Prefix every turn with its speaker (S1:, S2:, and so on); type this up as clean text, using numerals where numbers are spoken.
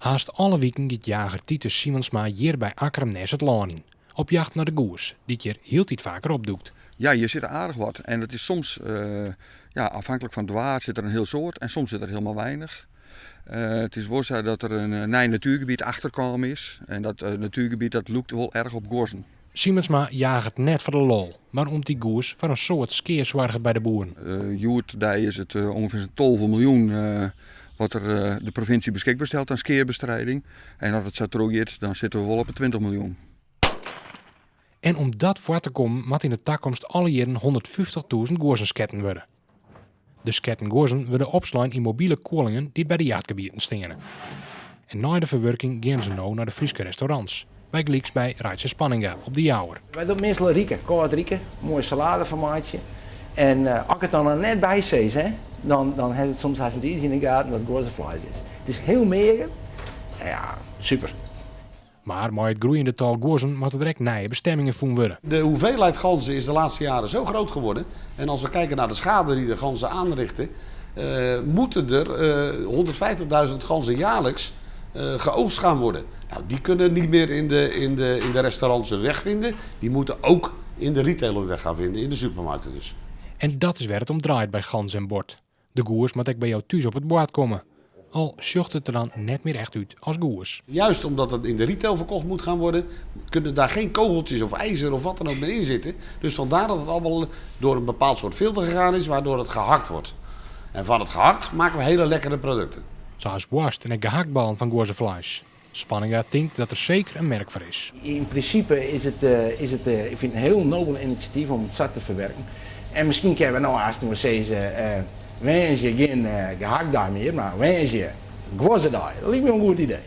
S1: Hast alle wiken giet jager Titus Siemensma hjir by Akkrum-Nes it lân yn. Op jacht nei de goes, dy't hjir hieltyd faker opdûkt.
S2: Ja, hjir sitte aardich wat. En it is soms, ja, afhankelijk fan it waar sit der in hiel soad en soms sit der hielendal weinich. It is wol sa dat der in nij natuergebiet achterkaam is. En dat natuergebiet dat lûkt wol erch op guozzen.
S1: Siemensma jaget net foar de lol, mar om't dy goes foar in soad skea soarget by de boeren.
S2: Hjoed-de-dei is it ûngefear sa'n 12 miljoen wat der de provinsje beskikber stelt aan skeabestrijding. En as it sa trochgiet, dan sitte we wol op de 20 miljoen.
S1: En om dat foar te kommen moat yn de takomst alle jierren 150.000 guozzen sketten wurde. De sketten guozzen wurde opslein yn mobile kuollingen dy't by de jachtgebieten steane. En nei de ferwurking geane se no nei de Fryske restaurants, bygelyks by Reitse Spanninga op De Jouwer.
S3: Wy dogge meastal rike, kâld rike, moaie salade fan meitsje. En as ik it dan noch net by sis, hè, dan, dan hat it soms hast net iens yn de gaten dat it guozzefleis is. It is hiel meager. Ja, super.
S1: Mar mei it groeiende tal guozzen moatte der ek nije bestemmingen fûn wurde.
S4: De hoeveelheid ganzen is de laatste jaren zo groot geworden. En als we kijken naar de schade die de ganzen aanrichten, moeten der 150.000 ganzen jaarlijks geoogst gaan worden. Nou, die kunnen niet meer in de restaurants hun weg vinden. Die moeten ook in de retail hun weg gaan vinden, in de supermarkten dus.
S1: En dat is wêr't it om draait by Gans en Bord. De goes moat ek by jo thús op it board komme. Al sjocht it der dan net mear echt út as goes.
S4: Juist omdat het in de retail verkocht moet gaan worden, kunnen daar geen kogeltjes of ijzer of wat dan ook meer in zitten. Dus vandaar dat het allemaal door een bepaald soort filter gegaan is, waardoor het gehakt wordt. En van het gehakt maken we hele lekkere producten.
S1: Sa as woarst en ek gehaktballen fan guozzefleis. Spanninga tinkt dat der seker in merk foar is.
S3: Yn prinsipe is it, ik fyn it in hiel nobel inisjatyf om it sa te ferwurkjen. En miskien kinne we no aanst wol sizze, woansdei gjin gehaktdei mear, mar woansdei guozzedei. Dat liket my in goed idee.